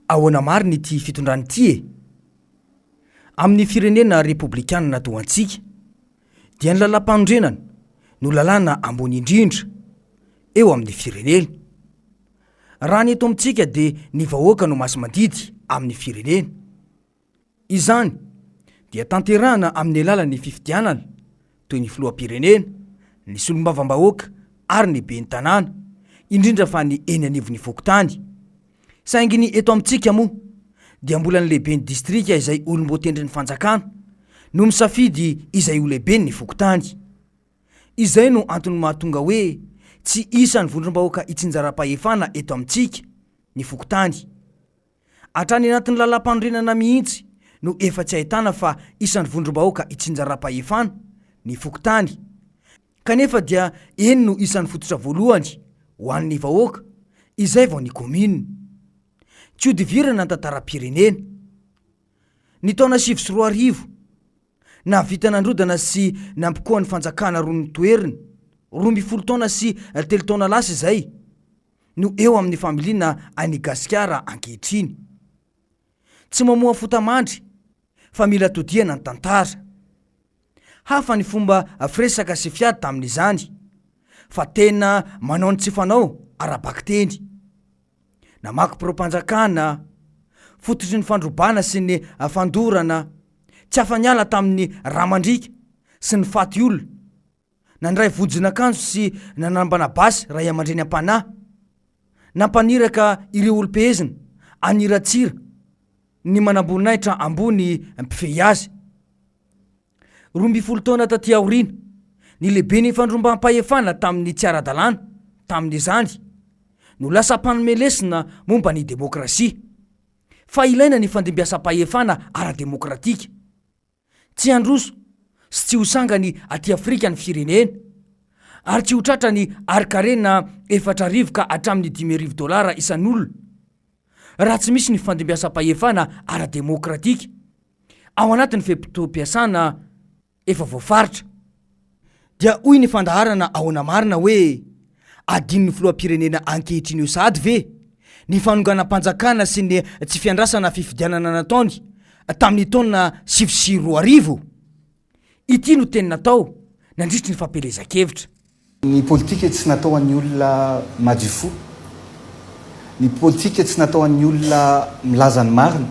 Ahoana marina ity fitondrana ity e? Amin'ny firenena repoblikanina toa antsika dia ny lalàmpanorenana no lalàna ambony indrindra eo amin'ny firenena. Raha ny eto amintsika dia ny vahoaka no masi-mandidy amin'ny firenena. Izany dia tanterahana amin'ny alalan'ny fifidianana toy ny filoham-pirenena, ny solombavambahoaka ary ny ben'ny tanàna, indrindra fa ny eny anivon'ny fokontany. Saingy ny eto amintsika moa dia mbola ny lehiben'ny distrika izay olom-boatendrin'ny fanjakana no misafidy izay ho lehiben'ny fokontany. Izay no antony mahatonga hoe tsy isan'ny vondrom-bahoaka itsinjaram-pahefana eto amintsika ny fokontany. Hatrany anatin'ny lalàmpanorenana mihitsy no efa tsy ahitana fa isan'ny vondrom-bahoaka itsinjaram-pahefana ny fokontany. Kanefa dia eny no isan'ny fototra voalohany ho an'ny vahoaka, izay vao ny kaominina. Tsy hodivirana ny tantaram-pirenena. Ny taona 2009, nahavita nandrodana sy nampikoa ny fanjakana roa notoherina, 12 taona sy telo taona lasa izay, no eo amin'ny familiana an'i Gasikara ankehitriny. Tsy mamoha fota-mandry fa mila todihana ny tantara. Hafa ny fomba firesaka sy fiady tamin'izany fa tena manao ny tsy fanao ara-bakiteny. Namaky biraom-panjakana, fototry ny fandrobana sy ny fandorana, tsy afa-niala tamin'ny rà mandriaka sy ny faty olona. Nandray vojin'akanjo sy nanambana basy ray aman-dreny am-panahy. Nampaniraka ireo olom-pehezina haniratsira ny manamboninahitra ambony mpifehy azy. 12 taona taty aoriana, ny lehiben'ny fandrombaham-pahefana tamin'ny tsy ara-dalàna tamin'izany no lasa mpanome lesona momba ny demokrasia. Fa ilaina ny fandimbiasam-pahefana ara-demokratika. Tsy handroso sy tsy ho sangany aty Afrika ny firenena, ary tsy ho tratra ny harin-karena 4000 ka hatramin'ny 5000 dolara isan'olona, raha tsy misy ny fandimbiasam-pahefana ara-demokratika ao anatin'ny fe-potoam-piasana efa voafaritra. Dia hoy ny fandaharana Ahoana Marina hoe, Adinon'ny filoham-pirenena ankehitriny io sahady ve ny fanonganam-panjakana sy ny tsy fiandrasana fifidianana nataony tamin'ny taona 2009? Ity no teny natao nandritry ny fampielezan-kevitra. Ny politika tsy natao an'ny olona madio fo. Ny politika tsy natao an'ny olona milaza ny marina.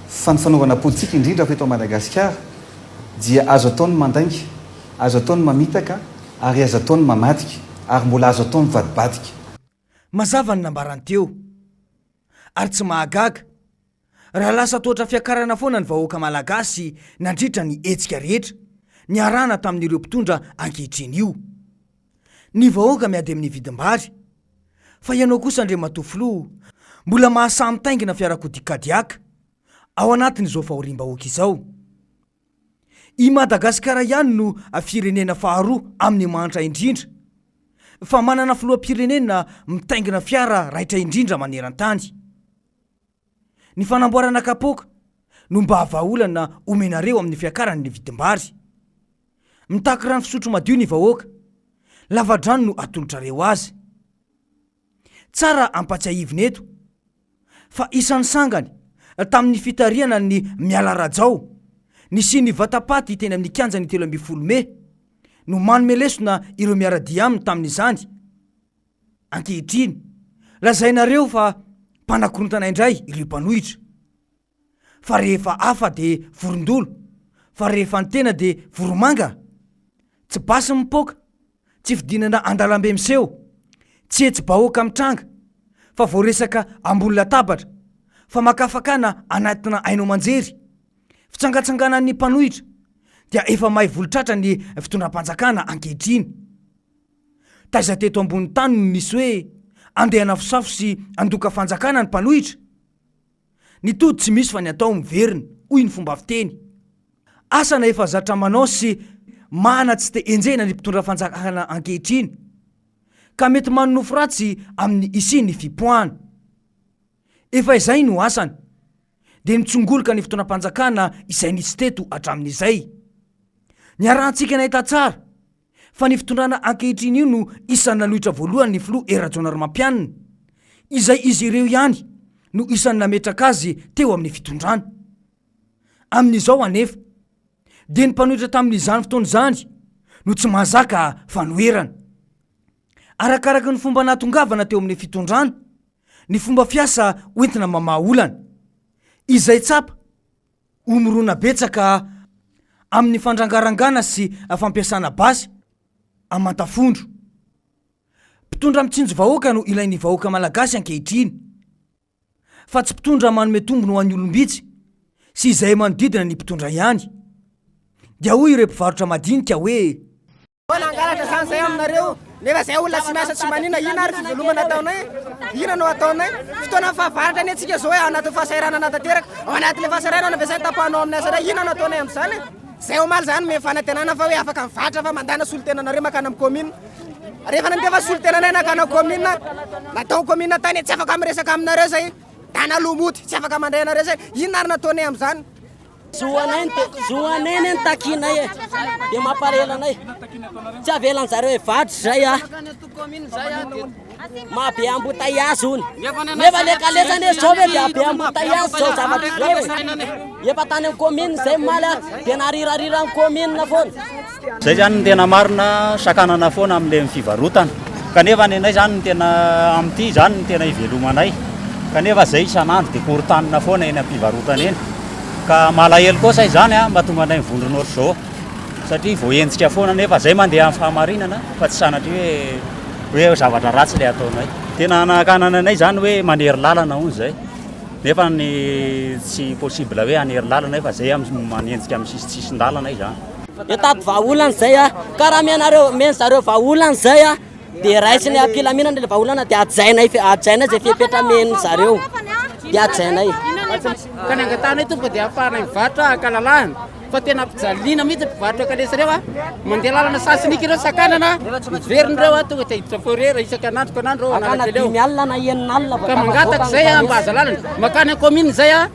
Fa ny fanaovana politika indrindra fa eto Madagasikara dia azo atao ny mandainga, azo atao ny mamitaka ary azo atao ny mamadika ary mbola azo atao ny mivadibadika. Mazava ny nambarany teo. Ary tsy mahagaga raha lasa tohatra fiakarana foana ny vahoaka malagasy nandritra ny hetsika rehetra niarahana tamin'ireo mpitondra ankehitriny io. Ny vahoaka miady amin'ny vidim-bary, fa ianao kosa Andriamatoa Filoha mbola mahasahy mitaingina fiarakodia Cadillac ao anatin'izao fahoriam-bahoaka izao. I Madagasikara ihany no firenena faharoa amin'ny mahantra indrindra, fa manana filoham-pirenena mitaingina fiara raitra indrindra maneran-tany. Ny fanamboarana kapoaka no mba vahaolana omenareo amin'ny fiakaran'ny vidim-bary. Mitaky rano fisotro madio ny vahoaka, lavadrano no atolotrareo azy. Tsara ampatsiahivina eto fa isan'ny sangany tamin'ny fitarihana ny Miala Rajao nisian'ny vatapaty teny amin'ny kianjan'ny 13 mey no manome lesona ireo miara-dia aminy tamin'izany ankehitriny. Lazainareo fa mpanakorontana indray ireo mpanohitra. Fa rehefa hafa dia vorondolo, fa rehefa ny tena dia voromanga? Tsy basy mipoaka, tsy fidinana an-dalambe miseho, tsy hetsi-bahoaka mitranga, fa vao resaka ambony latabatra, famakafakana anatina haino aman-jery, fitsangatsanganan'ny mpanohitra, dia efa may volotratra ny fitondram-panjakana ankehitriny. Taiza teto ambony tany no nisy hoe andeha hanafosafo sy handoka fanjakana ny mpanohitra? Ny tody tsy misy fa ny atao miverina, hoy ny fomba fiteny. Asa na efa zatra manao sy mahana tsy te enjehina ny mpitondra fanjakana ankehitriny, ka mety manonofy ratsy amin'ny hisian'ny fipoahana. Efa izay no asany, dia nitsongoloka ny fitondram-panjakana izay nisy teto hatramin'izay. Niarahantsika nahita tsara fa ny fitondrana ankehitriny io no isan'ny nanohitra voalohany ny filoha Hery Rajaonarimampianina, izay izy ireo ihany no isan'ny nametraka azy teo amin'ny fitondrana. Amin'izao anefa dia ny mpanohitra tamin'izany fotoana izany no tsy mahazaka fanoherana. Arakaraka ny fomba nahatongavana teo amin'ny fitondrana, ny fomba fiasa hoentina mamaha olana. Izay tsapa ho mirona betsaka amin'ny fandrangarangana sy fampiasana basy aman-tafondro. Mpitondra mitsinjo vahoaka no ilain'ny vahoaka malagasy ankehitriny. Fa tsy mpitondra manome tombony ho an'ny olom-bitsy sy izay manodidina ny mpitondra ihany. Dia hoy ireo mpivarotra madinika hoe. Mbola hangalatra zany zay aminareo nefa zay olona tsy miasa tsy manina ina ary fivelomana ataonay ina no ataonay fotoana fahavaratra anie tsika zao hoe anatin'ny fahasahiranana tanteraka ao anatin'le fahasahiranana ve zay tapahanao amin'ny asa ray ina no ataonay amin'izany zay omaly zany me fanantenana fa hoe afaka mivarotra fa mandana solontenanareo makana amin'ny commune rehefa nandefa solontenanay nakana commune natao commune tany tsy afaka miresaka aminareo zay dana lomoty tsy afaka mandray anareo zay inona ary nataonay amin'izany Zo anay ny zo anay anie ny takianay e. Dia mampalahelo anay. Tsy avelan zareo hivarotra izay a. Mahabe embouteillage hono. Nefa le kalesa anie zao ve dia be embouteillage zao zavatra izao e. Efa tany amin'ny commune izay omaly a, dia narirariran'ny commune foana. Zay zany ny tena marina, sakanana foana amle fivarotana. Kanefa ny anay zany ny tena amty zany ny tena ivelomanay. Kanefa zay isan'andro de korontanina foana eny am-pivarotana eny. Ka malahelo kosa izany an, mahatonga anay mivondrona ohatr'izao. Satria voahenjika foana nefa zay mandeha amin'ny fahamarinana fa tsy sanatria hoe hoe zavatra ratsy le ataonay. Tena anakanana anay zany hoe manery lalana hono zay. Nefa ny tsy possible hoe hanery lalana fa zay manenjika amin'ny sisintsisin-dalana izany. Mitady vahaolana izay a, ka raha amenareo, omen zareo vahaolana izay a, dia raisiny am-pilaminana ilay vahaolana dia hajainay, hajainay izay fepetra amen'ny zareo, dia hajainay. Ka ny angatahanay tompoko dia ahafahanay mivarotra ankalalahana fa tena ampijaliana mihitsy mpivarotra kalesa ireo a, mandeha lalana sasiniky ireo sakanana, miverina ireo a, tonga dia hiditra forera isan'andro isan'andro ao Akana Analakely ao. dimy alina na enina alina vao Ka mangataka tafavoaka ny izay a, mba kalesa. aza lalana, makany an-commune izay a,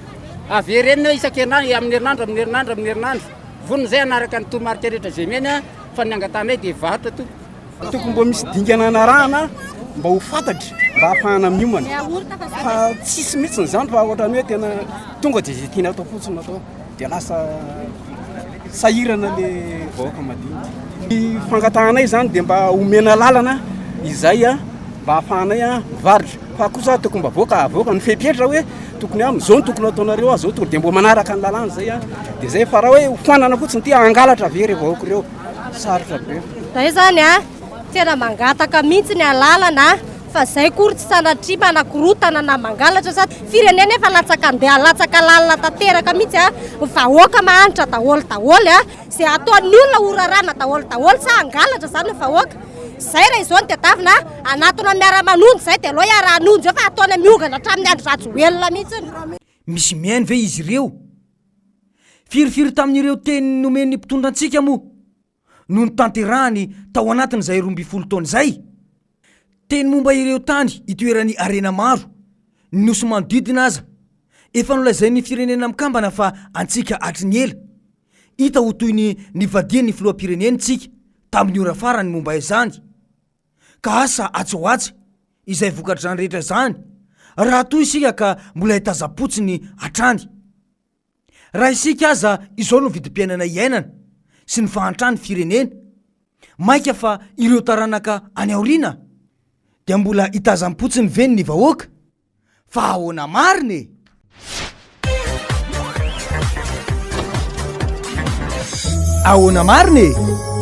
Averenina isan-kerinandro, amin'ny herinandro, amin'ny herinandro, amin'ny herinandro. Vonona izay hanaraka ny toromarika rehetra izay omeny fa ny angatahanay dia varotra tompoko. Tokony mba misy dingana anarahana mba ho fantatra mba hahafahana miomana fa tsisy mihitsy izany fa ohatran'ny hoe tena tonga dia izay tiana atao fotsiny no atao dia lasa sahirana le vahoaka madinika. Ny fangatahanay izany dia mba omena lalana izay mba hahafahanay mivarotra fa kosa tokony mba avoaka avoaka ny fepetra hoe tokony am zao no tokony ataonareo a zao tokony dia mbo manaraka ny lalàna zay a dia zay fa raha hoe hofoanana fotsiny ity hangalatra ve ireo vahoaka ireo sarotra be. Zay zany a, tena mangataka mihitsy ny alalana fa zay kory tsy sanatria manakorotana na mangalatra sady firenena efa latsaka andeha latsaka lalina tanteraka mihitsy a, ny vahoaka mahantra daholo daholo a, zay ataon'ny olona ho rarana daholo daholo sa hangalatra zany ny vahoaka? Zay raha izao no tadiavina a, anatona miara-manonja zay dia aleo hiara-hanonja eo fa ataony miongana hatramin'ny Andry Rajoelina mihitsy. Misy mihaino ve izy ireo? Firifiry tamin'ireo teny nomen'ny mpitondra antsika moa no notanterahany tao anatin'izay 12 taona izay? Teny momba ireo tany itoeran'ny harena maro, ny nosy manodidina aza, efa nolazain'ny Firenena Mikambana fa antsika hatry ny ela. Hita ho toy ny nivadian'ny filoham-pirenena isika tamin'ny ora farany momba izany. Ka asa atsy ho atsy izay vokatr'izany rehetra izany raha toa isika ka mbola hitazam-potsiny hatrany. Raha isika aza izao no vidim-piainana iainana sy ny fahantran'ny firenena, mainka fa ireo taranaka any aoriana? Dia mbola hitazam-potsiny ve ny vahoaka? Fa ahoana marina e? Ahoana marina e?